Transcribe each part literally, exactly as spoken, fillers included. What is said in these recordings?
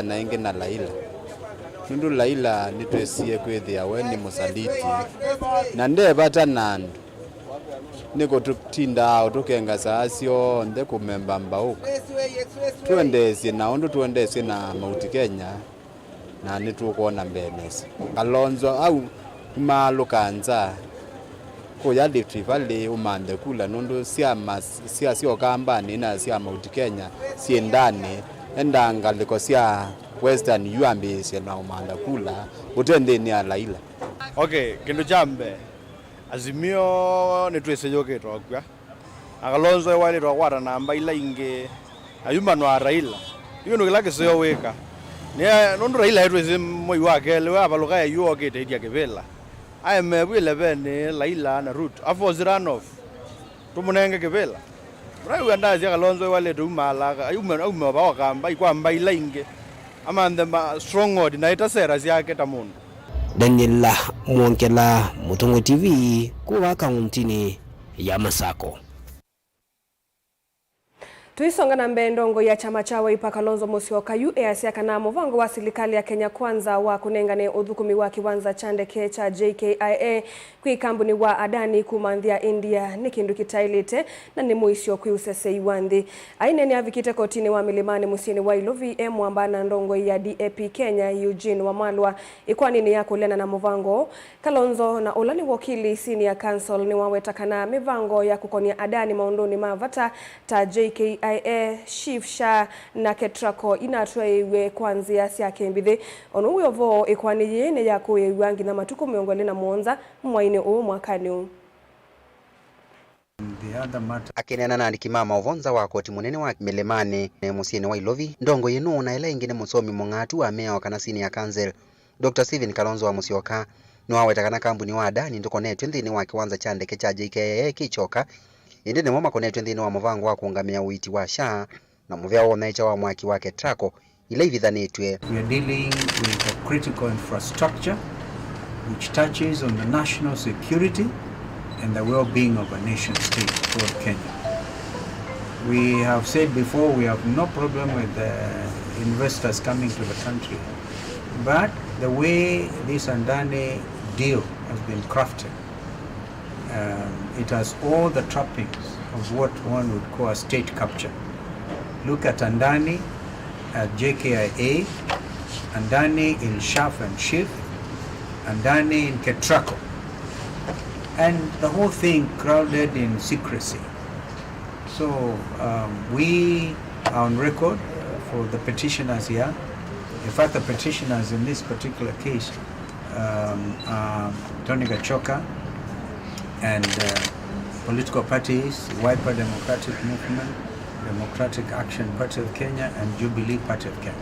Na ĩngĩ na Laila. Nũndũ Laila nĩtwĩsie kwĩthĩa we nĩ mũsaliti. Na nde vata na andũ. Nĩkũtũtindaa ũtũkengasaa syonthe kũmemba mbaũka. Tũendeesye na ũndũ tũendeesye na Mount Kenya, na nĩtũkwona mbee nesa. Kalonzo au umaalũka nza kũya Rift Valley ũmanthe kula, nũndũ syama sya syoka mbanĩ na sya Mount Kenya syĩ ndanĩ, enda ngalĩko sya Western yu ambĩĩsye na ũmantha kula ũte nthĩnĩ ya Laila. Okay, kĩndũ kya mbee, Azimio nĩtwĩsĩ yũkĩte o kw'a. Na Kalonzo ewaĩlĩtwe akwata namba ila ingĩ, ayumanwa Raila. Yu nĩ kĩla kĩseo wĩka. Nĩ, nũndũ Raila etwĩsĩ mwei wa kelĩ, we avalũka eyu okĩte ĩtya kĩvĩla. Aemevu elevenĩ, Laila na Ruto. Aforce run off. Tũmũnenge kĩvĩla. Ũnaiw'a ndasya Kalonzo ewaĩlĩtwe umaala, aume, aume ova okamba, ikwamba ila ingĩ. Amanthe ma stronghold na ĩta sera syake ta mũndũ. Daniel Mwongela, Mũtongoi T V, kuma kauntinĩ ya Masako. Tũisonga na mbee, ndongoi ya kyama kya Wiper Kalonzo Musyoka yu easya kana mũvango wa silikalĩ ya Kenya Kwanza wa kũnengane ũthũkũmi wa kĩwanza kya ndeke kya J K I A kwĩ kambuni wa Adani kuma nthĩ ya India nĩ kĩndũ kĩtaĩlĩte na nĩ mũisyo kwĩ ũsesei wa nthĩ. Aineenea avikĩte kotinĩ wa Milimani mũsyĩnĩ wa Ilovi e mwamba na ndongoi ya D A P Kenya Eugene Wamalwa ĩkoaninĩ ya kũleana na mũvango ũũ. Kalonzo, na ũla nĩ wokili Senior Counsel, nĩwaweta kana mĩvango ya kũkonia Adani maũndũnĩ ma vata ta J K I A, SHIF, SHA, na KETRACO inatwaĩĩw'e kwa nzĩa sya kĩmbithĩ. Ono wĩ ũvoo, ĩkoani yĩĩ nĩyakũĩĩw'a nginya matukũ mĩongo ĩlĩ na mũonza mwainĩ ũũ mwakanĩ ũũ. Akĩneena na andĩki ma maũvoo nza wa koti mũnene wa Milimani mũsyĩnĩ wa Ilovi, ndongoi ĩno na ĩla ĩngĩ nĩ mũsomi mũng'atu wa mĩao kana Senior Counsel, Doctor Stephen Kalonzo wa Musyoka, nĩwaweta kana kambuni wa Adani ndũkonetw'e nthĩnĩ wa kĩwanza kya ndeke kya J K I A kĩ kyoka, ĩndĩ nĩmo makonetw'e nthĩnĩ wa mũvango wa kũũngamĩa ũiiti wa SHA na mũvea wa ũnyaĩĩkya wa mwaki wa KETRACO, ila ivithanĩtw'e. We are dealing with a critical infrastructure which touches on the national security and the well-being of a nation state called Kenya. We have said before, we have no problem with the investors coming to the country, but the way this Adani deal has been crafted, um, it has all the trappings of what one would call a state capture. Look at Adani at J K I A, Adani in SHAF and SHIF, Adani in KETRACO, and the whole thing crowded in secrecy. So, um, we are on record for the petitioners here. In fact, the petitioners in this particular case, um, are Tony Gachoka and, uh, political parties, Wiper Democratic Movement, Democratic Action Party of Kenya, and Jubilee Party of Kenya.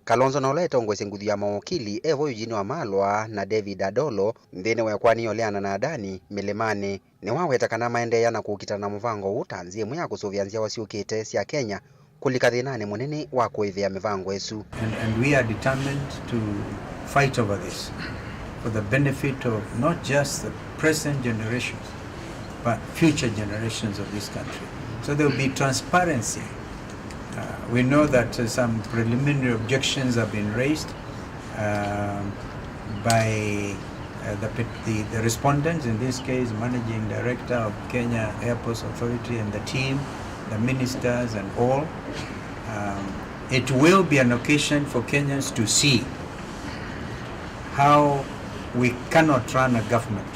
Kalonzo, na ũla etongoesye nguthu ya mawokili, e vo Eugene Wamalwa na David Adolo nthĩnĩ wa ĩkoani ya ũleana na Adani Milimani, nĩwaweta kana maendeea na kũkitana na mũvango ũũ ta nzĩa ĩmwe ya kũsũvĩa nzyawa syũkĩte sya Kenya kũlika thĩnanĩ mũnene wa kũĩvĩa mĩvango ĩsu. And, and we are determined to fight over this for the benefit of not just the present generations, but future generations of this country. So there will be transparency. Uh, we know that, uh, some preliminary objections have been raised, um, by, uh, the, pet- the, the respondents, in this case, Managing Director of Kenya Airports Authority and the team, the ministers and all. Um, it will be an occasion for Kenyans to see how we cannot run a government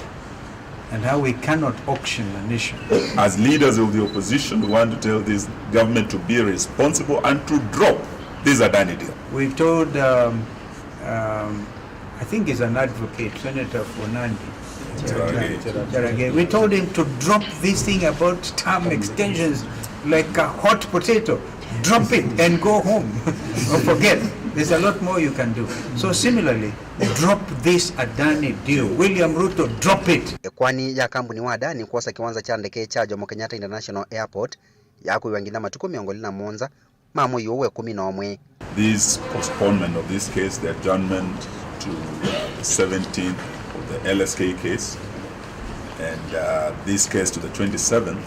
and how we cannot auction a nation. As leaders of the opposition, we want to tell this government to be responsible and to drop this Adani deal. We told, um, um, I think he's an advocate, Senator for Nandi. Cherargei. Cherargei. We told him to drop this thing about term extensions like a hot potato. Drop it and go home. Or forget. There's a lot more you can do. So similarly, drop this Adani deal. William Ruto, drop it. Ĩkoani ya kambuni wa Adani kwosa kĩwanza kya ndeke kya Jomo Kenyatta International Airport yakũĩwa nginya matukũ mĩongo ĩlĩ na mũonza ma mwei ũũ wa ĩkũmi na ũmwe. This postponement of this case, the adjournment to, uh, the seventeenth of the L S K case, and, uh, this case to the twenty-seventh,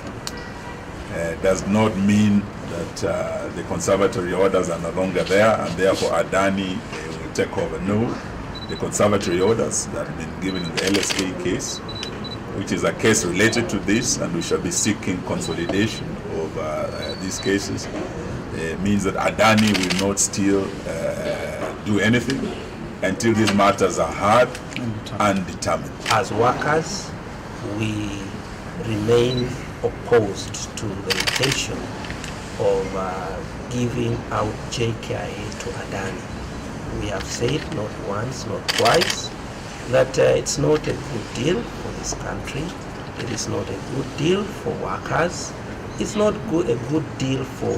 uh, does not mean that uh, the conservatory orders are no longer there, and therefore Adani uh, will take over. No, the conservatory orders that have been given in the L S K case, which is a case related to this, and we shall be seeking consolidation of uh, uh, these cases, uh, means that Adani will not still uh, do anything until these matters are heard and determined. As workers, we remain opposed to the intention of uh, giving out J K I A to Adani. We have said not once, not twice, that uh, it's not a good deal for this country. It is not a good deal for workers. It's not good, a good deal for,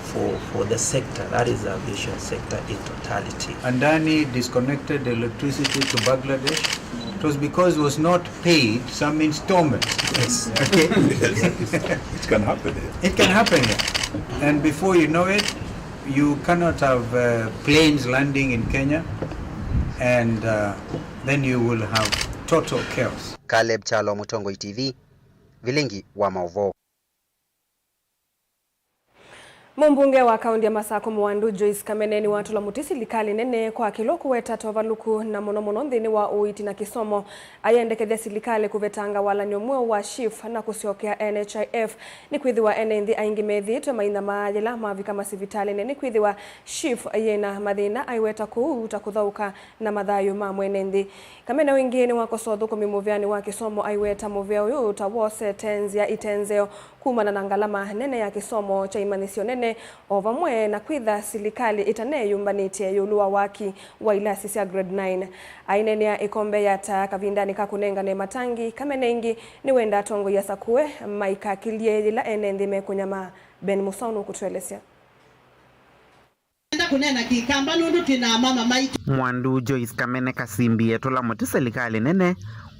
for, for the sector, that is the aviation sector in totality. Adani disconnected electricity to Bangladesh. It was because it was not paid some installments. Yes. Okay? It can happen here. It can happen here. And before you know it, you cannot have uh, planes landing in Kenya, and uh, then you will have total chaos. Caleb Kyalo, Mũtongoi T V, vilingi wa maũvoo. Mũmbunge wa kaũntĩ ya Masakũ Mũwandu Joyce Kamene nĩwatũla mũtĩ silikalĩ nene kwa kĩla ũkũweta ta ũvalũku, na mũno mũno nthĩnĩ wa ũiiti na kĩsomo. Ayendekethya silikalĩ kũvetanga walany'o mweũ wa SHIF na kũsyokea N H I F, nĩkwĩthĩwa ene nthĩ aingĩ methĩĩtwe mainyamaa yĩla mavika masivitalĩnĩ, nĩkwĩthĩwa SHIF yĩna mathĩna aiweta kũu ta kũthaũka na mathayũ ma mwene nthĩ. Kamene ĩngĩ nĩwakosoa ũthũkũmi mũvĩanĩ wa kĩsomo aiweta mũvĩa ũyũ ta wosete nzĩa ite nzeo kumana na ngalama nene ya kĩsomo kya imanyĩsyo nene, o vamwe na kwĩtha silikalĩ ĩtaneyũmbanĩtye ĩũlũ wa waki wa ilasi sya grade nine. Aineenea ĩkombe ya taa kavindanĩ ka kũnengane matangi, Kamene ĩngĩ nĩwenda atongoi asakũe maikakĩlye yĩla ene nthĩ mekũnyamaa. Ben Mũsao nũkũtũelesya. Enda kũneena Kĩkamba nũndũ twĩ na amama maitũ. Mwandu Joyce Kamene Kasimbi etũla mũtĩ silikalĩ nene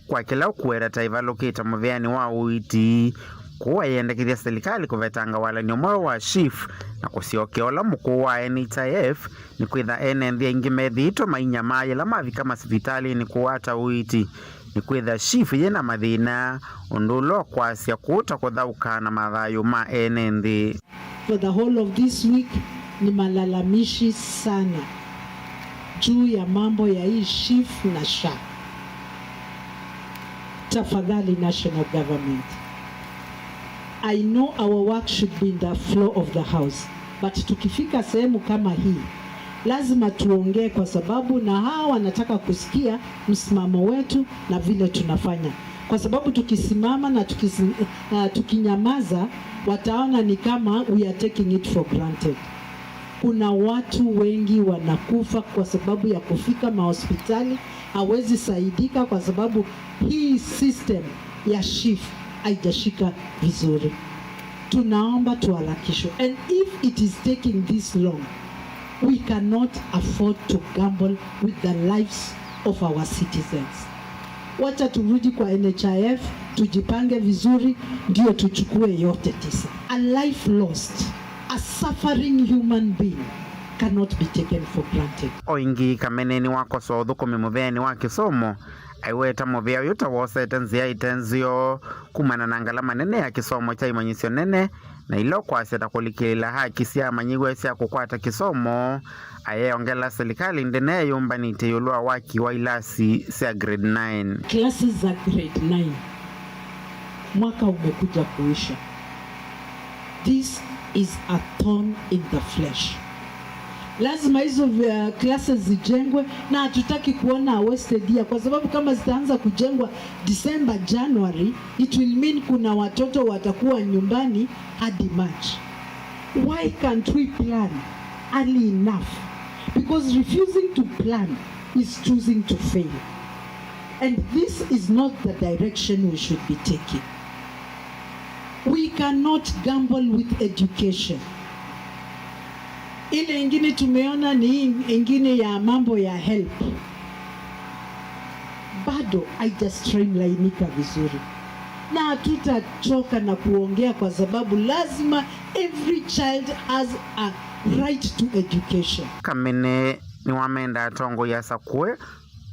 kwa kĩla ũkũweta ta ĩvalũkĩte mũvĩanĩ wa ũiiti, kũu ayendekethya silikalĩ kũvetanga walany'o mweũ wa SHIF na kũsyokea ũla mũkũũ wa N H I F, nĩkwĩtha ene nthĩ aingĩ methĩĩtwe mainyamaa yĩla mavika masivitalĩnĩ kũata ũiiti, nĩkwĩtha SHIF yĩna mathĩna, ũndũ ũla ũkwasya kũu ta kũthaũka na mathayũ ma ene nthĩ. For the whole of this week ni malalamishi sana juu ya mambo ya hii SHIF na SHA. Tafadhali National Government, I know our work should be in the floor of the house, but tukifika sehemu kama hii lazima tuongee, kwa sababu na hawa wanataka kusikia msimamo wetu na vile tunafanya, kwa sababu tukisimama na tukisi, uh, tukinyamaza, wataona ni kama we are taking it for granted. Kuna watu wengi wanakufa kwa sababu ya kufika mahospitali, hawezi saidika kwa sababu hii system ya SHIF haijashika vizuri. Tunaomba tuharakishwe. And if it is taking this long, we cannot afford to gamble with the lives of our citizens. Wacha turudi kwa N H I F, tujipange vizuri, ndio tuchukue yote tisa. A life lost, a suffering human being cannot be taken for granted. O ĩngĩ, Kamene nĩwakosoa ũthũkũmi mũvĩanĩ wa kĩsomo, aiweta mũvĩa ũyũ ta wosete nzĩa ite nzeo kumana na ngalama nene ya kĩsomo kya imanyĩsyo nene, na ila ũkwasya ta kũlikĩlĩla haki sya amanyĩw'a sya kũkwata kĩsomo, ayeyongela silikalĩ ndĩneyũmbanĩtye ĩũlũ wa waki wa ilasi sya grade nine. Classes za grade nine, mwaka umekuja kuisha. This is a thorn in the flesh. Lazima hizo, uh, classes zijengwe, na hatutaki kuona a wasted year, kwa sababu kama zitaanza kujengwa December, January, it will mean kuna watoto watakuwa nyumbani hadi March. Why can't we plan early enough? Because refusing to plan is choosing to fail. And this is not the direction we should be taking. We cannot gamble with education. Ile ingine tumeona ni hii ingine ya mambo ya HELB. Bado haija streamlinika vizuri. Na hatutachoka na kuongea, kwa sababu lazima every child has a right to education. Kamene nĩwamenda atongoi asakũe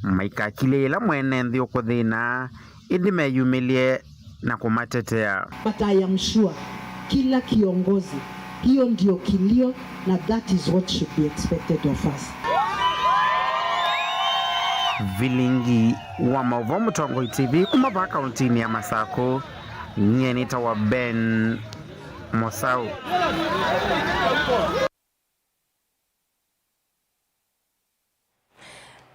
maikakilye yĩla mwene nthĩ ũkũthĩna, ĩndĩ meyumĩlye na kũmatetea. But I am sure kila kiongozi Hiyo ndio kilio, na that is what should be expected of us. Vilingi wa maũvoo Mũtongoi T V kuma vaa kauntinĩ ya Masakũ, nyie nĩtawa Ben Mosau.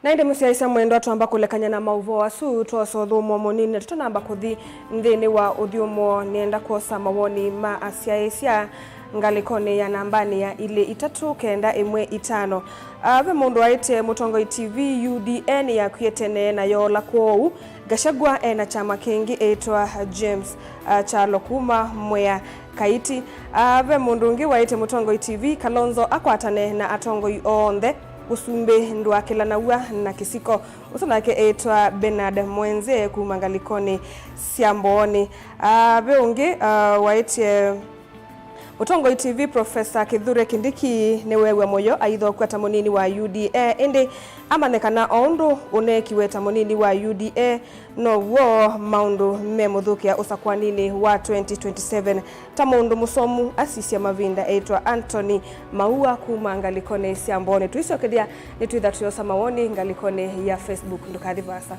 Na ĩndĩ mũsyaĩĩsya mwendwa, twamba kũlekany'a na maũvoo asu, twosa ũthũmũo mũnini na tũtanamba kũthi nthĩnĩ wa ũthyũmũo, nĩenda kwosa mawoni ma asyaĩĩsya ngalĩkonĩ ya nambanĩ ya ilĩ itatũ kenda ĩmwe itano. Ah, ve mũndũ waĩtye Mũtongoi T V, U D A nĩyakw'ie tene na yoola kwoou. Gachagua e na kyama kĩngĩ ĩtwa James, ah, Kyalo kuma Mwea Kaiti. Ah, ve mũndũ ũngĩ waĩtye Mũtongoi T V, Kalonzo akwatane na atongoi onthe. Ũsumbĩ ndwakĩlanaw'a na kĩsiko. Ũsu nake eĩtwa Bernard Mwenze kuma ngalĩkonĩ sya Mbooni. Ah, ve ũngĩ, ah, waĩtye Mũtongoi T V, Professor Kithure Kindiki nĩweew'a mũyo aithokw'a ta mũnini wa U D A, ĩndĩ amanye kana o ũndũ ũneekiwe ta mũnini wa U D A, now'o maũndũ memũthũkĩa ũsakwaninĩ wa twenty twenty-seven. Ta mũndũ mũsomu asisya mavinda eĩtwa Anthony Maua kuma ngalĩkonĩ sya Mbooni. Tũisyokethya nĩtwĩtha tũyosa mawoni ngalĩkonĩ ya Facebook. Ndũkathi vaasa.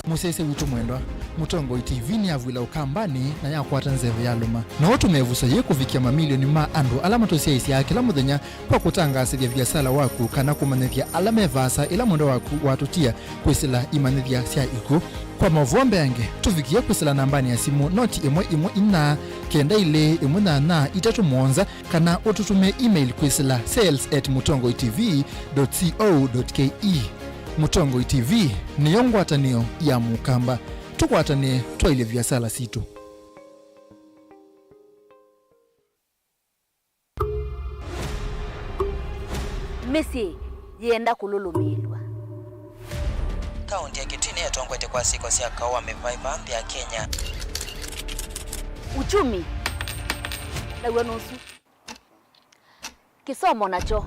Mũsyaĩĩsya witũ mwendwa, Mũtongoi T V nĩyavw'ĩla Ũkambanĩ na yakwata nzeve ya lũma. No ũtũme ĩvuso yĩĩ kũvikĩa mamilioni ma andũ ala matũsyaĩĩsyaa kĩla mũthenya kwa kũtangaasĩthya viasala waku kana kũmanyĩthya ala me vaasa ĩla mwendwa waku watũtia kwĩsĩla imanyĩthya sya ikw'ũ. Kwa maũvoo mbeange, tũvikĩe kwĩsĩla nambanĩ ya simũ noti ĩmwe ĩmwe inya kenda ilĩ ĩmwe nyanya itatũ mũonza, kana ũtũtũmĩe email kwĩsĩla sales at mũtongoi T V dot co dot K E. Mũtongoi T V nĩyo ngwatanĩo ya Mũkamba. Tũkwatanĩe twaĩlye viasala sitũ. Mĩsyĩ yĩenda kũlũlũmĩĩlw'a. Kaunti ya Kitui nĩyo ĩtongoetye kwa syĩko sya kaũ wa mĩvaĩva nthĩ ya Kenya. Uchumi naw'o nũsu. Kĩsomo nakyo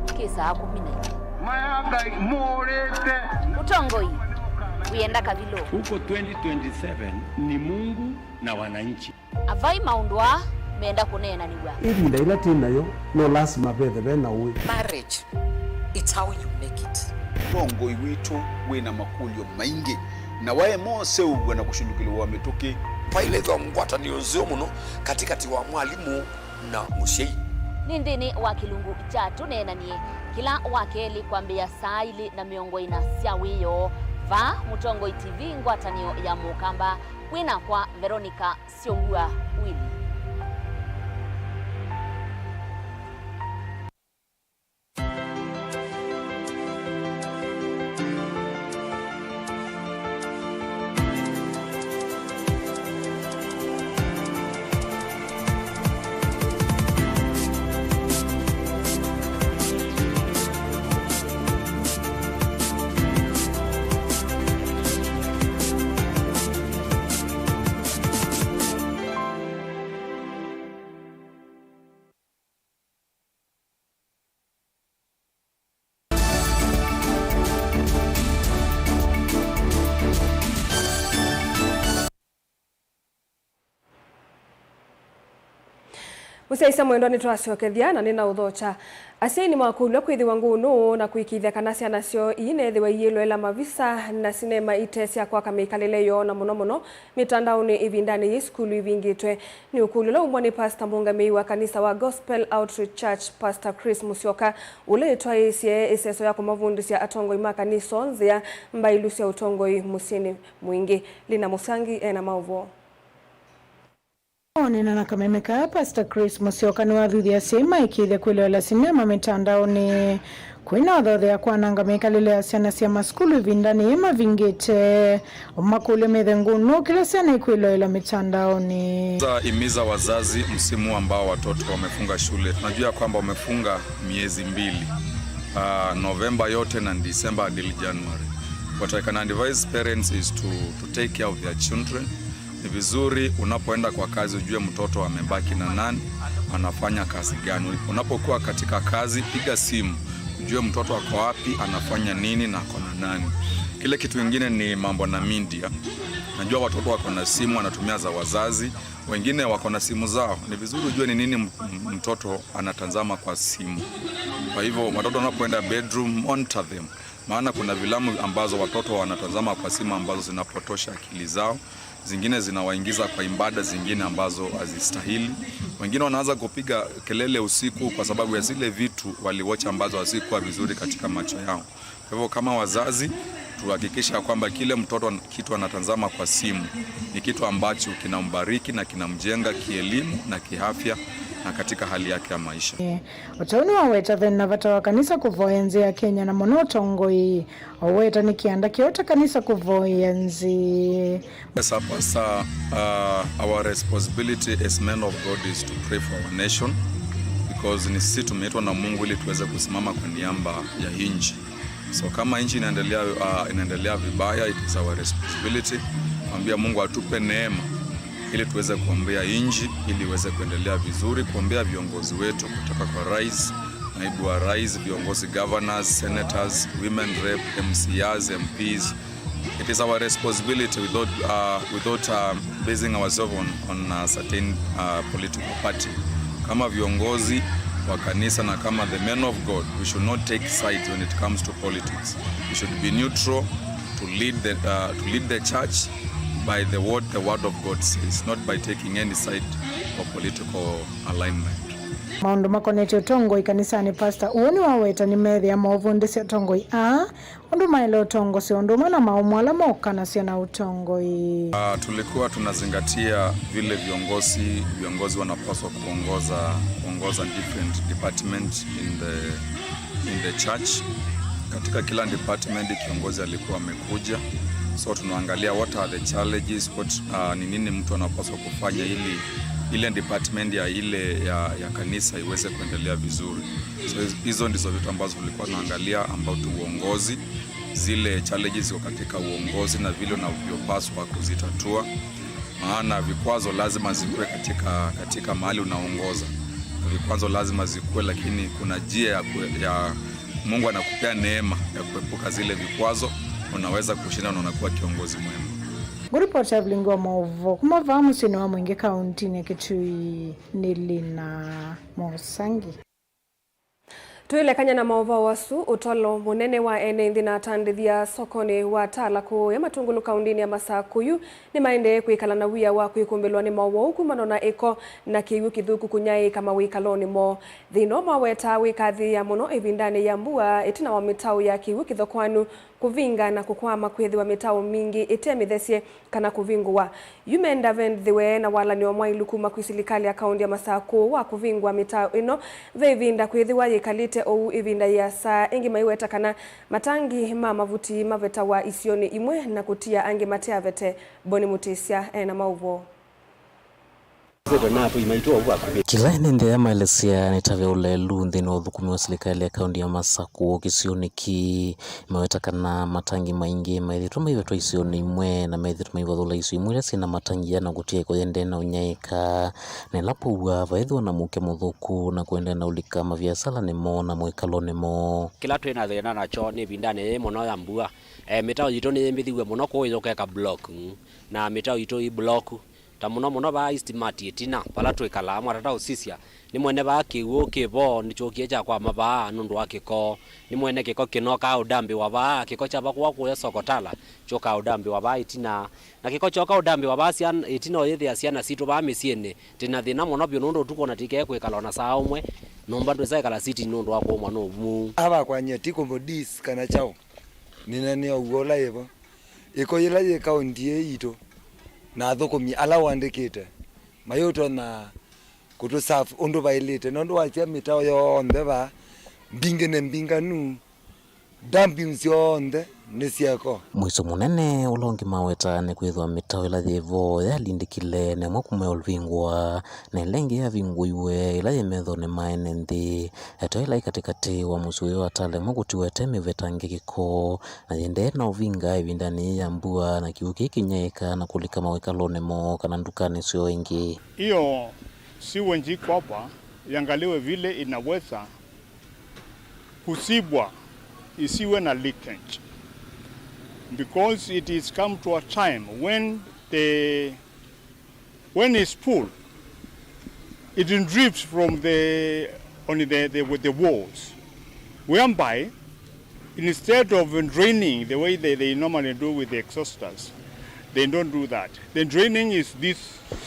kĩ saa kũmi na ilĩ. Maya Ngai mũũrĩte. Ũtongoi wĩenda kavilũ. Huko twenty twenty-seven ni Mungu na wananchi. Avai maũndũ aa menda kũneenanĩw'a. Ĩvinda yĩla twĩ nayo, no lasima vethe ve na ũĩ. Marriage, it's how you make it. Ũtongoi witũ wĩ na makũlyo maingĩ, na waema ũseũvw'a na kũshũlũkĩlĩw'a mĩtũkĩ. Vailĩthwa ngwatanĩo nzeo mũno katĩkatĩ wa mwalimũ na mũsyai. Nĩ nthĩnĩ wa kĩlungu kya Tũneenanie, kĩla wa kelĩ kwambĩĩa saa ilĩ na mĩongo ĩna sya wĩoo, vaa Mũtongoi T V, ngwatanĩo ya Mũkamba, wĩ nakwa Veronica Syongua Willy. Mũsyaĩĩsya mwendwa, nĩtwasyokethya na nĩnaũthokya. Asyai nĩmakũlw'a kwĩthĩwa ngũũ nũũ na kũĩkĩĩthya kana syana syoo iineethĩwa iilũĩla mavisa na sinema ite sya kwaka mĩkalĩle yoo, na mũno mũno mĩtandaonĩ ĩvindanĩ yĩĩ sukulu ivingĩtwe. Nĩ ũkũlyo ũla umwa nĩ pasta mũũngamĩi wa kanisa wa Gospel Outreach Church, Pastor Chris Musyoka, ũla ĩtwaĩĩsye ĩseso ya kũmavundĩsya atongoi ma kanisa oo nzĩa mbailu sya ũtongoi mũsyĩnĩ mwingĩ. Lina Mũsyangi ena maũvoo. Onena na kameme kaa, Pastor Chris Musyoka nĩwathuthya asyai maĩkĩĩthye kwĩloela sinema mĩtandaonĩ. Kwĩna ũthothea kwananga mĩkalĩle ya syana sya masukulu ĩvindanĩ yĩĩ mavingĩte. Makũlyo methe ngũnũ kĩla syana ikwĩloela mĩtandaonĩ. Sasa imiza wazazi, msimu ambao watoto wamefunga shule, tunajua kwamba wamefunga miezi mbili, ah, November yote na December until January. What I can advise parents is to, to take care of their children. Ni vizuri unapoenda kwa kazi ujue mtoto amebaki na nani, anafanya kazi gani. Unapokuwa katika kazi, piga simu, ujue mtoto ako wapi, anafanya nini na ako na nani. Ile kitu ingine ni mambo na media. Najua watoto wako na simu, wanatumia za wazazi, wengine wako na simu zao. Ni vizuri ujue ni nini m-, m-, mtoto anatazama kwa simu. Kwa hivyo, watoto wanapoenda bedroom, monitor them. Maana kuna filamu ambazo watoto wanatazama kwa simu ambazo zinapotosha akili zao, zingine zinawaingiza kwa ibada, zingine ambazo hazistahili. Wengine wanaanza kupiga kelele usiku kwa sababu ya zile vitu waliwatch ambazo hazikuwa vizuri katika macho yao. Kwa hivyo, kama wazazi, tuhakikisha kwamba kile mtoto an-, kitu anatazama kwa simu ni kitu ambacho kinambariki na kinamjenga kielimu na kiafya na katika hali yake ya maisha. Ũtau nĩwaweta thĩna vata wa kanisa kũvoya nzĩ ya Kenya, na mũno ũtongoi. Ũweta nĩ kĩanda kĩota kanisa kũvoya nzĩ. Yes, sir, Pastor, uh, our responsibility as men of God is to pray for our nation, because ni sisi tumeitwa na Mungu ili tuweze kusimama kwa niaba ya nchi. So kama nchi inaendelea, uh, inaendelea vibaya, it is our responsibility kuambia Mungu atupe neema ili tuweze kuombea nchi ili iweze kuendelea vizuri, kuombea viongozi wetu kutoka kwa rais, naibu wa rais, viongozi, governors, senators, women rep, M C As, M Ps. It is our responsibility without, uh, without, uh, basing ourselves on, on a certain, uh, political party. Kama viongozi wa kanisa na kama the men of God, we should not take sides when it comes to politics. We should be neutral to lead the, uh, to lead the church by the, what the word of God says, not by taking any side or political alignment. Maũndũ makonetye ũtongoi kanisanĩ, Pastor ũũ nĩwaweta nĩmethĩa maũvundĩsya atongoi aa ũndũ maĩle ũtongosya ũndũ ũmwe na maũmũ ala mokanasya na ũtongoi. Ah, tulikuwa tunazingatia vile viongozi, viongozi wanapaswa kuongoza, kuongoza different department in the, in the church. Katika kila department kiongozi alikuwa amekuja. So tunaangalia what are the challenges, what, ah, ni nini mtu anapaswa kufanya ili ile department ya ile ya, ya kanisa iweze kuendelea vizuri. So hizo ndizo vitu ambazo tulikuwa tunaangalia about uongozi, zile challenges ziko katika uongozi na vile unavyopaswa kuzitatua. Maana vikwazo lazima zikuwe katika, katika mahali unaongoza. Vikwazo lazima zikuwe, lakini kuna njia ya kue-, ya Mungu anakupea neema ya kuepuka zile vikwazo, unaweza kushinda na unakuwa kiongozi mwema. Ngũripoti ya vilingi wa maũvoo kuma vaa mũsyĩnĩ wa Mwingĩ kauntinĩ ya Kitui nĩ Lina Mosangi. Twĩlekany'a na maũvoo asu, ũtalo mũnene wa ene nthĩ na atandĩthya sokonĩ wa Tala kũũya Matungulu kaũndĩnĩ ya Masakũ yu nĩmaendee kwĩkala na wia wa kwĩkũmbĩlwa nĩ mowau kumana na ĩko na kĩw'ũ kĩthũku kũnyaĩĩka mawĩkalonĩ moo. Thĩna ũũ mawetaa wĩkathĩĩa mũno ĩvindanĩ ya mbua ĩtina wa mĩtaũ ya kĩw'ũ kĩthokoanu kũvinga na kũkwama kwĩthĩwa mĩtaũ mingĩ ĩte mĩthesye kana kũvingũwa. Yu menda venthĩwe na walanĩo mwailu kuma kwĩ silikalĩ ya kaũndĩ ya Masakũ wa kũvingũa mĩtaũ ĩno ve ĩvinda kwĩthĩwa yĩkalĩte ũu ĩvinda yĩasa. Ĩngĩ maiweta kana matangi ma mavuti mavetawa isionĩ imwe na kũtia angĩ mateavete. Boni Mũtĩsya ena maũvoo. Kĩla ene nthĩ aya maelesya nĩtave ũlelu nthĩnĩ wa ũthũkũmi wa silikalĩ ya kaũndĩ ya Masakũ kĩsionĩ kĩĩ. Maweta kana matangi maingĩ maĩthĩtwe maivetwa isionĩ imwe na methĩtwe maivathũla isio imwe ila syĩ na matangi aa na kũtia ĩko yĩendee na ũnyaĩĩka, na ĩla kwaua vaethĩwa na mũuke mũthũku na kũendee na ũlika maviasalanĩ moo na mwĩkalonĩ moo. Kĩla twĩ na thĩna nakyo nĩ ĩvindanĩ yĩĩ mũno ya mbua. E, mĩtaũ yitũ nĩyĩmbĩthiw'e mũno kũu ĩyũka ĩka block, mm, na mĩtaũ yitũ ĩ block. Ta mũno mũno vaa East Mati ĩtina, vala twĩkalaa, mwatata ũsisya, nĩmwene vaa kĩw'ũ kĩ vo nĩkyũkie kyakwama vaa nũndũ wa kĩko. Nĩmwene kĩko kĩnokaa ũdambĩwa vaa, kĩko kya vakũa kũya Sokotala kyũkaa ũdambĩwa vaa ĩtina. Na kĩko kyoka ũdambĩwa vaa syana, ĩtina ũyĩthĩa syana sitũ vaa mĩsyĩnĩ, twĩ na thĩna mũno vyũ nũndũ ũtukũ ona tũikee kwĩkala ona saa ũmwe, nyũmba ndwĩsa ĩkala sitting nũndũ wa kũũmwa nĩ ũvuu. Avakwany'a ti kũmũ dis kana kyaũ, nĩnanĩa ũw'o ũla ĩvo. Ĩko yĩla yĩ kaũnti ĩĩ yitũ, na athũkũmi ala ũandĩkĩte mayũtonya kũtũserve ũndũ vaĩlĩte, nũndũ wasya mĩtaũ yonthe vaa mbingĩ nĩ mbinganu, dumping syonthe nĩ sya ĩko. Mũisyo mũnene ũla ũngĩ maweta nĩ kwĩthĩwa mĩtaũ ĩla yĩ vo yalindĩkile, na ĩmwe kuma ũvingũa, na ĩla ĩngĩ yavingũiwe, ĩla yĩ methonĩ ma ene nthĩ. Ĩto ĩla ĩ katĩkatĩ wa mũsyĩ ũyũ wa Tala ĩmwe kũtiwa ĩte mĩvetangĩkĩko, na yĩendee na ũvinga ĩvindanĩ yĩĩ ya mbua, na kĩw'ũ kĩĩ kĩnyaĩĩka na kũlika mawĩkalonĩ moo kana ndukanĩ syoo ĩngĩ. Hiyo sewage iko hapa, iangaliwe vile inaweza kuzibwa, isiwe na leakage. Because it is come to a time when the, when it's full, it drips from the, on the, the, with the walls, whereby instead of draining the way they, they normally do with the exhausters, they don't do that. The draining is this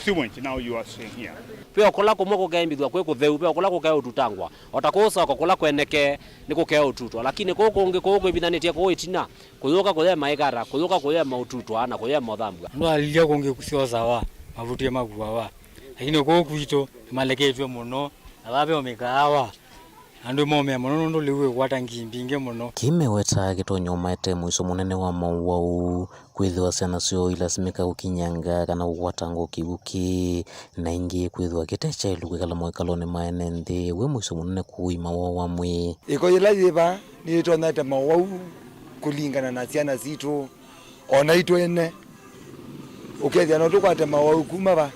sewage now you are seeing here. Ve o kũla kũmwe kũkembĩthw'a kwĩ kũtheu, ve o kũla kũkeũtutangwa, o ta kũu soko kũla kwenekee nĩ kũkeũtutwa, lakini kũu kũngĩ kũu kwĩvithanĩtye kũu ĩtina, kũyũka kũyema ĩkata, kũyũka kũyema ũtutwa, na kũyema ũthambw'a. Andũ alilya kũngĩ syosawa, mavutie makuawa, lakini kũu kwitũ nĩmaleketw'e mũno, na vaa ve o mĩkaawa. Andũ momea mũno nũndũ lĩu wĩkwata ngii mbingĩ mũno. Kĩĩ mewetaa kĩtonya ũmaete mũisyo mũnene wa mowau, kwĩthĩwa syana syoo ilasimĩka kũkinyanga kana kũkwatanga o kĩw'ũ kĩĩ, na ĩngĩ kwĩthĩwa kĩte kyaĩlu kwĩkala mawĩkalonĩ ma ene nthĩ wĩ mũisyo mũnene kũu ũima woo wa mwĩĩ. Ĩko yĩla yĩ vaa nĩyĩtonyete mowau kũlingana na syana sitũ, o naitũ ene. Ũkethĩa no tũkwate mowau kuma va?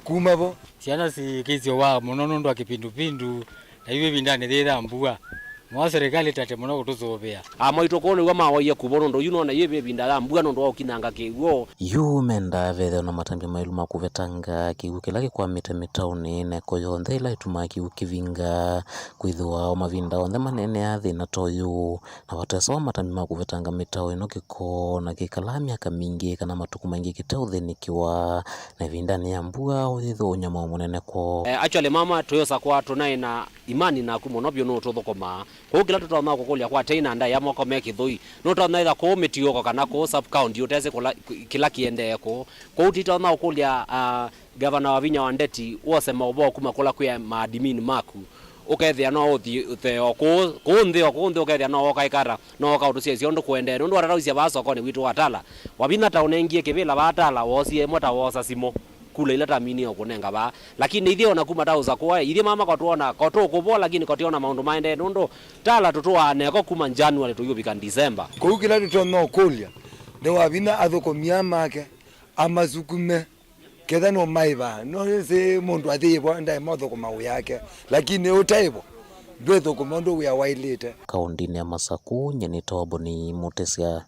Kuma vo. Syana sikĩsyowa mũno nũndũ wa kĩpindupindu. Na yu ĩvindanĩ yĩĩ ya mbua, mwa serikali tate mũno kũtũsũvĩa. Amwaitũ kũũ nĩw'o mawaie kuvo nũndũ yu nona yĩ ĩvinda ya mbua nũndũ wa ũkinyanga kĩw'ũ. Yu mendaa vethĩwa na matambya maĩlu ma kũvetanga kĩw'ũ kĩla kĩkwamĩte mĩtaũnĩ na ĩko yonthe ĩla ĩtumaa kĩw'ũ kĩvinga. Kwĩthĩwa o mavinda onthe maneeneaa thĩna ta ũyũ, na vatesa wa matambya ma kũvetanga mĩtaũ ĩno kĩko na kĩkalaa myaka mingĩ kana matukũ maingĩ kĩteũthĩnĩkĩwa, na ĩvindanĩ ya mbua ũyĩthĩwa ũnyamao mũnene kwoo. Eh, actually, mama, tũyũsa kwa tũnaĩ na imani naku mũno vyũ nũtũthũkũmaa. Kũu kĩla tũtonya kũkũlya kwa tei na ndaĩa moko me kĩthũi, nũtonya ĩtha kũu mĩtiũko kana kũu sub county ũtesĩ kũla, kĩla kĩendee kũu. Kũu tũitonya ũkũlya, ah, gavana Wavinya wa Ndeti wose maũvoo kuma kũla kwĩ maadmin maku, ũkethĩa no ũthi ũthee o kũu, kũu nthĩ, o kũu nthĩ ũkethĩa no woka ĩkata, no woka ũtũsyaisya ũndũ kũendee. Nũndũ watataũisye vaa sokonĩ witũ wa Tala, Wavinya ta ũnengie kĩvĩla vaa Tala, woosie ĩmwe ta woosa simũ. Kula ila taminie ũkũnenga vaa. Lakini ithyĩ ona kuma tausa kũa, ithyĩ mama kwatwona, kwatũkũvo, lakini kwatwona maũndũ maendee, nũndũ Tala tũtũaa neko kuma January tũyũvika December. Kũu kĩla tũtonya ũkũlya nĩ Wavinya athũkũmi aa make amasukume, ketha no maĩva, no nĩsĩ mũndũ athĩĩvo ndaĩ mothũkũma wĩake, lakini ũtaĩvo ndwĩthũkũma ũndũ wĩa waĩlĩte. Kaũndĩnĩ ya Masakũ, nyie nĩtawa Boni Mũtĩsya.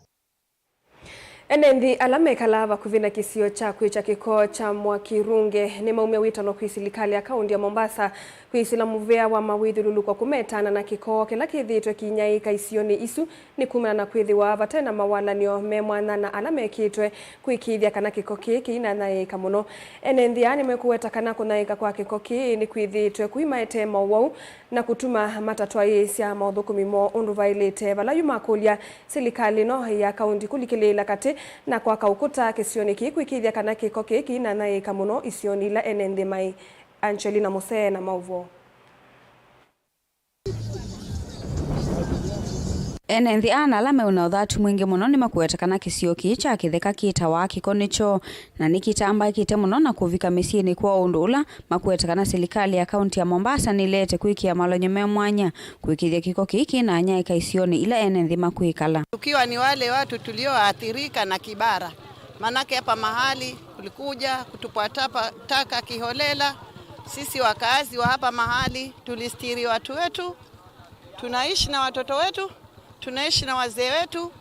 Ene nthĩ ala mekalaa vakuvĩ na kĩsio kya kwĩkya kĩko kya Mwakirunge nĩmaumya wĩtano kwĩ silikalĩ ya kaũndĩ ya Mombasa kwĩsĩla mũvea wa mawĩthyũlũlũko kũmetana na kĩko kĩla kĩthĩĩtwe kĩinyaĩĩka isionĩ isu nĩ kumana na kwĩthĩwa vate na mawalany'o me mwanya na ala mekĩtwe kũĩkĩĩthya kana kĩko kĩĩ kĩinanyaĩĩka mũno. Ene nthĩ aa nĩmekũweta kana kũnyaĩĩka kwa kĩko kĩĩ nĩkwĩthĩĩtwe kũimaetee mowau na kũtuma matatwaĩĩsya maũthũkũmi moo ũndũ vaĩlĩte, vala yu makũlya silikalĩ ĩno ya kaũndĩ kũlikĩlĩĩla katĩ na kwaka ũkũta kĩsionĩ kĩĩ kũĩkĩĩthya kana kĩko kĩĩ kĩinanyaĩĩka mũno isionĩ ila ene nthĩ maĩ. Angelina Musee na maũvoo. Ene nthĩ aa na ala meũ na ũthatu mwingĩ mũno nĩmakũete kana kĩsio kĩĩ kya kĩtheka kĩtawa kĩko nĩ kyoo, na nĩkĩtambaĩkĩte mũno na kũvika mĩsyĩnĩ kwoo, ũndũ ũla makũete kana silikalĩ ya kaũntĩ ya Mombasa nĩleete kwĩkĩa malony'o me mwanya kũĩkĩĩthya kĩko kĩĩ kĩinanyaĩĩka isionĩ ila ene nthĩ makwĩkala. Tukiwa ni wale watu tulioathirika na Kibara, manake hapa mahali kulikuja kutupwa tapa-, taka kiholela. Sisi wakazi wa hapa mahali tulistiri watu wetu, tunaishi na watoto wetu, tunaishi na wazee wetu,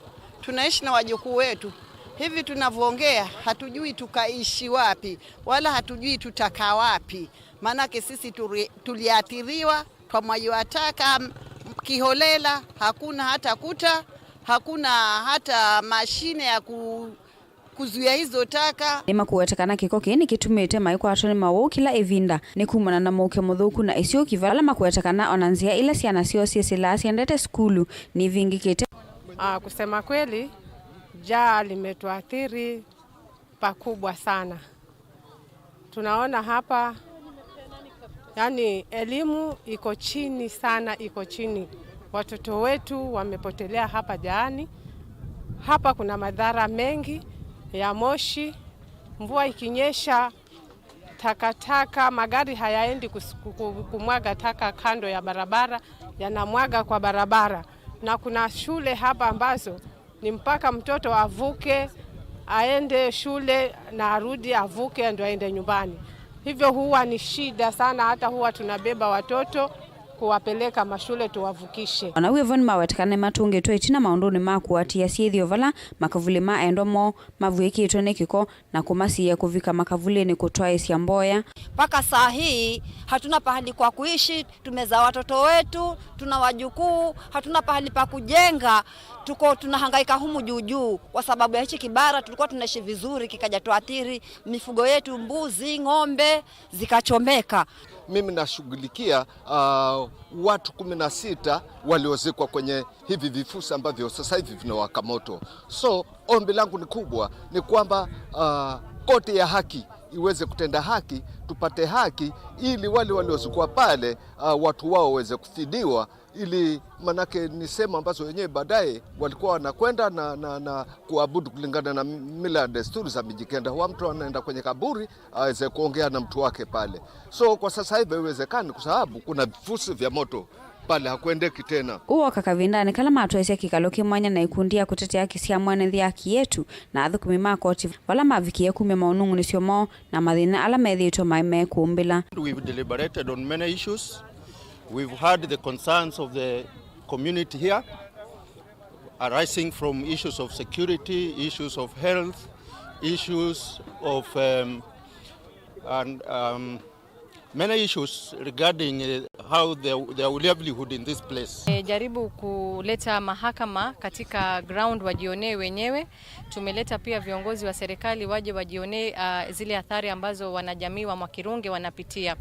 tunaishi na wajukuu wetu. Hivi tunavyoongea, hatujui tukaishi wapi, wala hatujui tutakaa wapi. Maanake sisi turi-, tuliathiriwa, twamwagiwa taka, m-, kiholela, hakuna hata kuta, hakuna hata mashine ya ku-, kuzuia hizo taka. Nĩmakũete kana kĩko kĩĩ nĩkĩtumĩte maikwatwa nĩ mawau kĩla ĩvinda nĩ kumana na mũuke mũthũku na ĩsyũki, vala makũete kana ona nzĩa ila syana syoo syĩsĩlaa syendete sukulu nĩivingĩkĩte. Ah, kusema kweli, jaa limetuathiri pakubwa sana. Tunaona hapa, yani, elimu iko chini sana, iko chini. Watoto wetu wamepotelea hapa jaani. Hapa kuna madhara mengi ya moshi. Mvua ikinyesha, takataka, magari hayaendi kus-, ku-, ku-, kumwaga taka kando ya barabara, yanamwaga kwa barabara. Na kuna shule hapa ambazo ni mpaka mtoto avuke, aende shule na arudi, avuke ndio aende nyumbani. Hivyo huwa ni shida sana, hata huwa tunabeba watoto Kuwapeleka mashule tuwavukishe. Ona wĩvo nĩmawetekana nĩmatũngĩtwe ĩtina maũndũnĩ ma kũatĩĩa syĩthĩo vala makavulĩ ma endwa moo mavw'ĩkĩtwe nĩ kĩko na kũmasiĩĩa kũvika makavulĩnĩ kũtwaĩĩsya mboya. Mpaka saa hii hatuna pahali kwa kuishi, tumezaa watoto wetu, tuna wajukuu, hatuna pahali pa kujenga. Tuko tunahangaika humu juu juu kwa sababu ya hichi kibara. Tulikuwa tunaishi vizuri, kikaja tuathiri mifugo yetu, mbuzi, ng'ombe, zikachomeka. Mimi nashughulikia uh, watu kumi na sita waliozikwa kwenye hivi vifusi ambavyo sasa hivi vinawaka moto. So ombi langu ni kubwa ni kwamba uh, koti ya haki iweze kutenda haki, tupate haki ili wale waliozikwa pale uh, watu wao waweze kufidiwa, ili manake ni sehemu ambazo wenyewe baadaye walikuwa wanakwenda na, na, na kuabudu kulingana na mila na desturi za Mijikenda. Huwa mtu anaenda kwenye kaburi aweze kuongea na mtu wake pale. So kwa sasa hivi haiwezekani kwa sababu kuna vifusi vya moto pale, hakuendeki tena. Ũu woka kavindanĩ kala matwaisye kĩkalo kĩ mwanya na ikundi ya kũtetea haki sya mwene nthĩ ya Kĩetu na athũkũmi ma koti vala mavikie kumya maũnung'unĩsyo moo na mathĩna ala methĩĩtwe maĩ mekũmbĩla. We've deliberated on many issues. We've heard the concerns of the community here, arising from issues of security, issues of health, issues of um, and, um, many issues regarding uh, how their, their livelihood in this place. Jaribu kuleta mahakama katika ground wajionee wenyewe. Tumeleta pia viongozi wa serikali waje wajionee uh, zile athari ambazo wanajamii wa Mwakirunge wanapitia,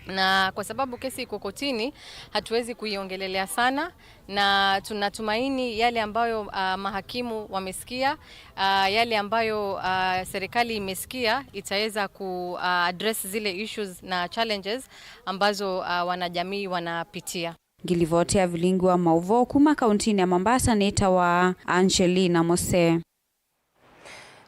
na kwa sababu kesi iko kotini, hatuwezi kuiongelelea sana, na tunatumaini yale ambayo uh, mahakimu wamesikia, uh, yale ambayo uh, serikali imesikia itaweza ku uh, address zile issues na challenges ambazo uh, wanajamii wanapitia. Ngilivoti ya vilingi wa maũvoo kuma kauntinĩ ya Mombasa nĩtawa Angelina Mose.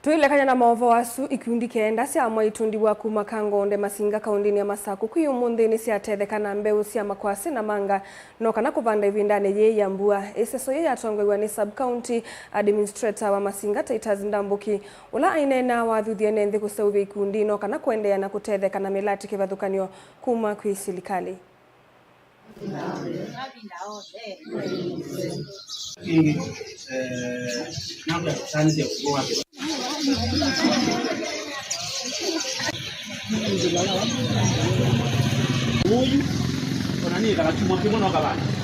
Tũilekany'a na maũvoo asu, ikundi kenda sya amwe itũndĩw'a kuma Kangonde Masinga kauntinĩ ya Masaku kwĩ ũmũnthĩ nĩsyatetheka na mbeũ sya makwasĩ na manga no kana kũvanda ĩvindanĩ yĩĩ ya mbua. Ĩseso yĩĩ yatongoew'a nĩ Sub County Administrator wa Masinga Titus Ndambuki, ũla aineena wathuthie ene nthĩ kũseũvya ikundi no kana kũendeea na kũtetheka na mĩlatĩ kĩvathũkany'o kuma kwĩ silikalĩ.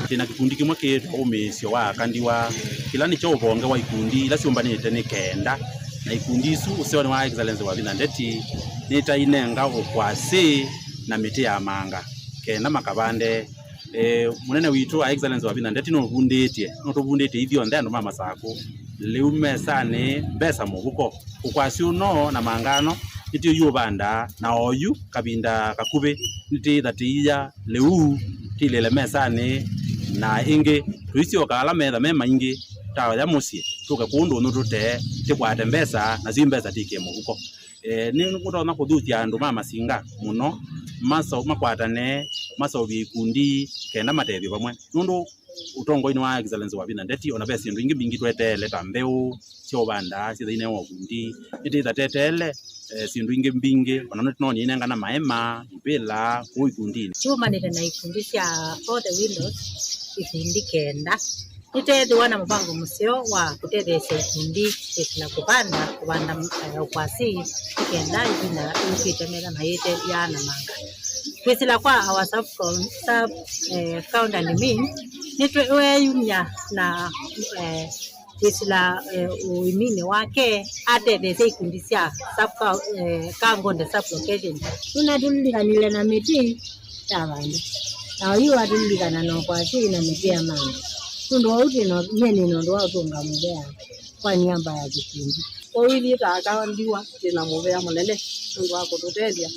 Twĩ na kĩkundi kĩmwe kĩĩtwa Ũmĩĩsyo wa Aka Ndiwa, kĩla nĩkyo ũvonge wa ikundi ila syũmbanĩte nĩ kenda, na ikundi isu ũseonĩ wa Excellency Wavinya Ndeti nĩtainenga ũkwasĩ na mĩtĩ ya manga kenda makavande. E, mũnene witũ wa Excellency Wavinya Ndeti nũvundĩtye, nũtũvundĩtye ithyonthe andũ ma Masakũ. Lĩu mesanĩ mbesa mũvuko. Ũkwasĩ ũno na mangano nĩtũiũvandaa, na oyu kavinda kakuvĩ nĩtĩitha tĩia lĩu tĩilĩle mesanĩ, na ĩngĩ tũisyoka ala metha me maingĩ taoya mũsyĩ tũke kũũ ndũnyũ tũtee tĩkwate mbesa, nasyo i mbesa tĩkĩe mũvuko. E, nĩ mũtonya kũthusya andũ ma Masinga mũno maso-, makwatane maseũvye ikundi kenda matethye vamwe, nũndũ ũtongoinĩ wa Excellency Wavinya Ndeti ona ve syĩndũ ingĩ mbingĩ tweteele ta mbeũ sya ũvanda syĩthaine wa ũvundi, nĩtĩtha teteele, e, syĩndũ ingĩ mbingĩ, ona nĩtũnonie inengana maema, ivĩla kũu ikundinĩ. Kyumanĩte na ikundi sya Four the Windows, ikundi kenda. Nĩteethĩwa na mũvango mũseo wa kũtetheesya ikundi kwĩsĩla kũvanda, kũvanda, eh, ũkwasĩ nĩ kenda ĩvinda yũkĩte metha mayĩtethya na manga. Kwĩsĩla kwa our sub, sub, eh, county admin, nĩtweeyumya na, eh, kwĩsĩla, eh, ũiminĩ wake atetheesya ikundi sya sub, eh, Kangonde sub location. Nũnatũlilikanile na mĩtĩ ya vandũ. Na oyu atũlilikana na ũkwasĩ na mĩtĩ ya manga. Nũndũ wa ũu twĩ na, nyie nĩ na ũndũ wa ũtũnga mũvea kwa niamba ya kĩkundi. Kwoou ithyĩ ta Aka Ndiwa twĩ na mũvea mũnene nũndũ wa kũtũtethya